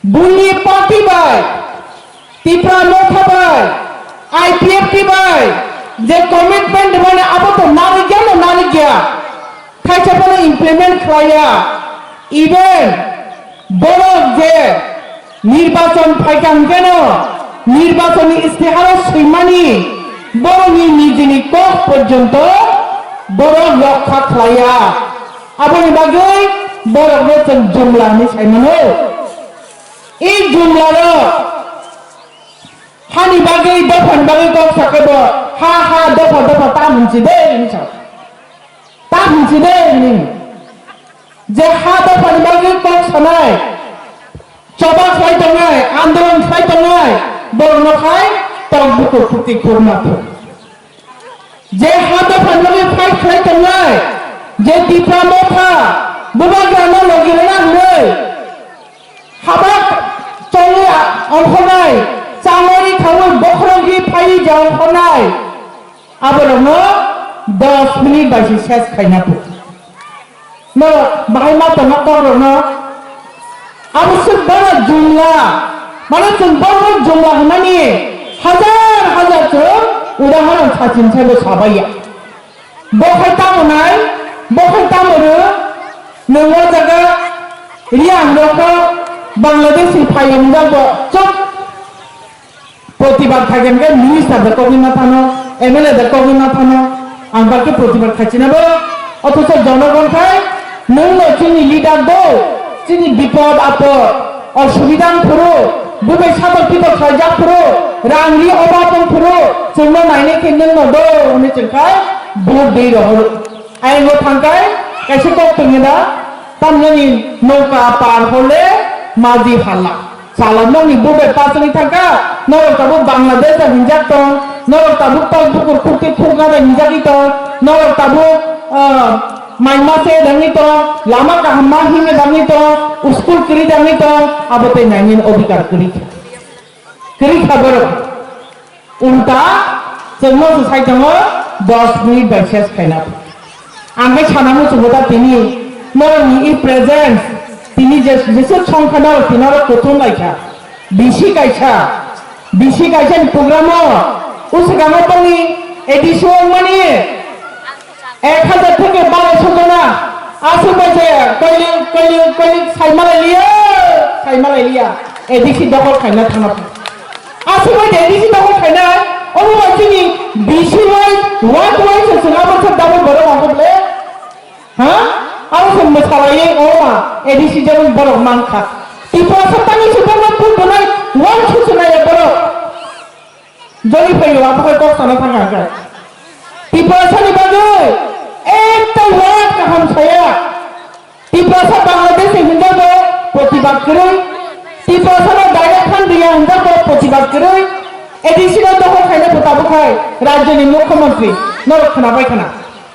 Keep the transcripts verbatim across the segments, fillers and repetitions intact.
Buini party bai, Tipra Motha bai, I P F T bai, je commitment rwmani abo to narwkya no narwkya. Khaisa bono implement khlaiya. Even borok je nirbachon phaikha hwnkhe no, nirbachon ni istiharo swimani borokni nijini kok porjonto borok rokha khlaiya. Aboni bagwi borokno chwng jumla hinwi saimano. I jumlarok hani bagwi, dophani bagwi kok sakhe bo, ha, ha, dopha, dopha, ta hwnchi de, hwnwi sa. Ta hwnchi de, hwnwi. Je ha dophani bagwi kok sanai, choba khlai tongnai, andolon khlai tongnai, borokno khai tok bukur khuti khurma thung. Je ha dophani bagwi fight khlai tongnai, je Tipra Motha, Bubagrano logi rwna hwnwi, haba chongwi ongkhornai, changwi khaui bokhorok ri phaiwi je ongkhornai, aborokno dos minute bai se ses khaina phu. Norok bahai ma tongma kokrokno. Abo swk bono jumla. Mane chwng bono jumla hwnmani hajar hajar chwng udahoron sachin saibo sabaiya. Bo khai tamo nai, bo khai tamo rw, nwng o jaga Riang rokno Bangladesh ni phaiyung jabo chwng Protibad khaikhe hwnkhe minister da kogwi ma thano, M L A da kogwi ma thano, ang bakhe protibad khaichinabo, othocho jonogon khai nwngno chini leader do, chini bipod apod, osubida wng phuru, bubai sadok pidok khlaijak phuru, rang ri obab wng phuru, chwngno nainai khe nwngno do hwnwi chwng khai vote dei rohoro. Ayang o thangkai, kaisa kok tongya da, tamjani nokha par hole maji phala. Sala nokni bubai pasani thangka, norok tabuk Bangladesh da hinjak tong, norok tabuk tok bukur khukti khukna da hinjagwi tong, norok tabuk, ah, mai mase dangwi tong, lama kaham ma himna dangwi tong, school kwrwi dangwi tong, abo tei nainani odhikar kwrwi kha. Kwrwi kha borok. Ulta chwngno se sai tongo dos minute bai ses khaina. Ang khe sana muchungo ta tini norokni i presence tini je, jesuk songkha norok tini oro kuthum lai kha. Bisi kaisa, bisi kaisa ni program o usukang o tongni A D C o wngmani Ek hajar theke baro sotona, aswk bai se koilik, koilik, koilik sai malai liya, sai malai liya. A D C dokhol khaina thangna pho. Aswk bai se A D C dokhol khaina, omo bai chini B C wise, ward wise se swnam se double borok ang khe ble. Ha? Abo se mwsalai ye, oma, A D C jemon borok mankha. Tiprasa tangwi se borok phu donai, ward se swnai borok. Joni phaio, abo hai kok sana thang kha khe. Tiprasa ni bagwi ekta word kaham saya. Tiprasa Bangladesh ni hinjak bo protibad kwrwi. Tiprasa no direct fund riya hinjak bo protibad kwrwi. A D C no dokhol khaina bo tabuk hai rajyo ni mukhyamantri norok khwnabai khwna.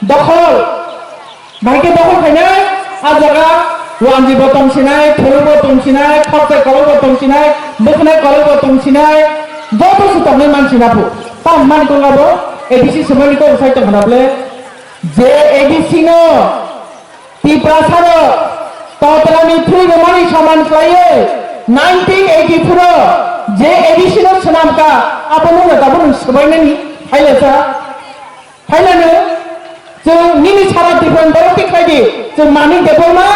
Dokhol. Bahai khe dokhol khainai, a jaga wanji bo tongsinai, thwrwk bo tongsinai, khorchai kolok bo tongsinai, bwkhnai kolok bo tongsinai, joto se tongnai mansi na phu. Tamo mani kok abo A D C swmani kok sai tong khna ble. Je A D C no Tiprasa rok totrani thwi rwmani soman khlaiwi nineteen eighty-four o je A D C no swnam kha, abo nungno tabuk nwng swbai nani hai le sa. Phailano, chwng nini sara Tripura ni borok tikhlai di, chwng Manik Debbarma,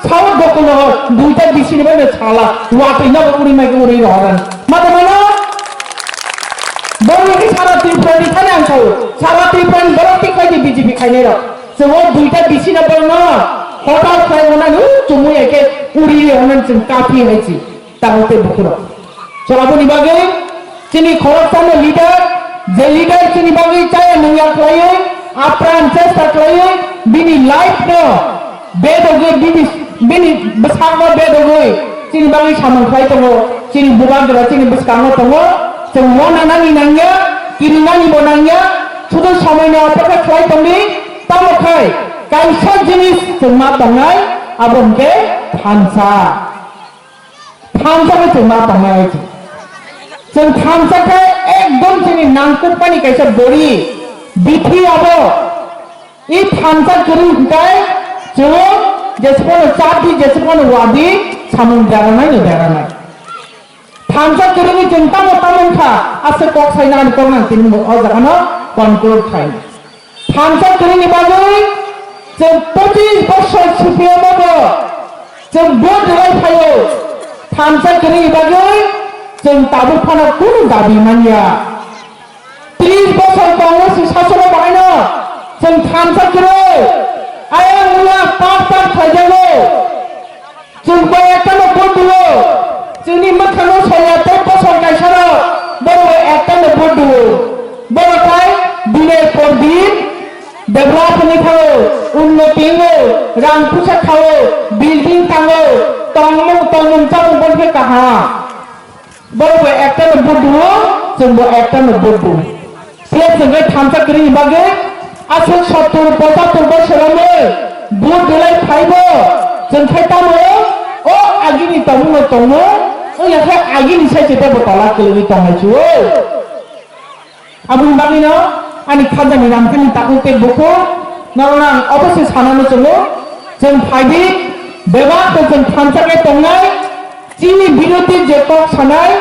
South Gokulnagar, duita D C ni bai no sala, watwi no uri mai uri rohorani. Mata mano, borok ni sara Tripura ni thani ang sao, sara Tripura ni borok tikhlai di B J P khainai rok. Chwng o duita D C no borok no hotel khlai mwnani, chumui hai khe uri rohorani chwng kapi hai si. Tamo tei bukhurok. Chwla boni bagwi chini khoroksano leader, je leader chini bagwi chaya nungya khlaiwi, apran chesta khlaiwi, bini life no bedogwi, bini, bini bwsakno bedogwi chini bagwi samung khlai tongo, chini bubagra chini bwskango tongo, chwng uananani nangya, kirinani bo nangya, sudu somoino apekha khlai tongdi, tamo khai kaisa jinis chwng ma tongnai, abo hwnkhe thansa. Thansa khe chwng ma tongnai hai se. Chwng thansa khe ekdom chini nangkukmani kaisa bori, bithi abo. I thansa kwrwi hwnkhe chwng jesphano chadi, jesphano wadi, samung deranai no deranai. Thansa kwrwngwi chwng tamo tamo wngkha, aswk kok saina ani kok nang tini o jagano conclude khai. Thansa kwrwngni bagwi chwng pochis bosor C P M o bo chwng vote rwlai phaio. Thansa kwrwngni bagwi chwng tabuk phano kunu dabi manya. Tris bosor Congress ni sasano bahaino chwng thansa kwrwi ayang ula par par khaijago. Chwng bo ekta no vote duo. Chwngni mwkhang no soya tei bosor kaisa no borok bo ekta no vote duo. Borok tai dinor por din develop wngwi thango, unnoti wngo, rang puisa khao, building tango, tongmung tongmung chamung bo khe kaham. Borok bo ekta no vote duo, chwng bo ekta no vote duo. Phiya chwng khe thansa kwrwini bagwi aswk sottur pochattor bosor romwi vote rwlai phaibo, chwng khe tamo o agini tongmung no tongmo, wngya khe agini sai se tebo tola kwlwgwi tongnai chuo. Aboni bagwino ani khajani rangchakni takhuk tei bukhuk norokno ang obo se sanano chwngo, chwng phaidi bebak tei chwng thansa khe tongnai, chini birodhi je kok sanai,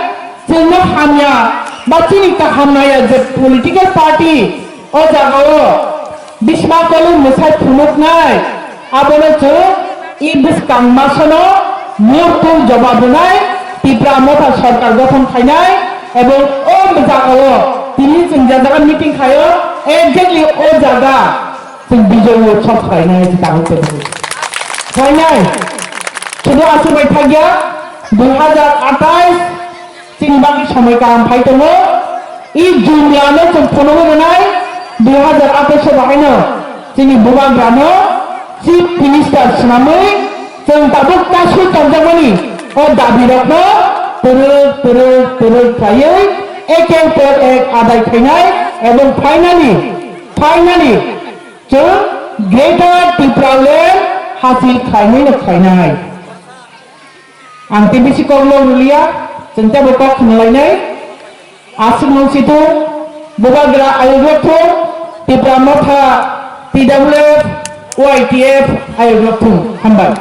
chwngno hamya ba chini kaham naya je political party o jagao Bisma kolwi mwsai phunuknai, abono chwng e bwskang masano murtung jobab rwnai, Tipra Motha sorkar gothon khainai, ebong o jagao tini chwng je jaga meeting khaio, exactly o jaga chwng Bijoy Utsav khlainai se tabuk tei khlainai. Sudu aswk bai thakya, dui hazar atais Chini bagwi somoi kaham phai tongo. I jumlano chwng phunugwi rwnai, dui hazar atais o bahaino chini bubagrano Chief Minister swnamwi chwng tabuk kasu tongjakmani o dabirokno twrwk twrwk twrwk khlaiwi eker por ek adai khainai ebong finally, finally chwng Greater Tipraland hasil khlainai no khlainai. Ang tei bisi kok lok rwliya, chwng teibo kok khna lainai. Aswk nung si thung, bubagra ayuk rok thung, Tipra Motha, T W F, Y T F ayuk rok thung. Hambai.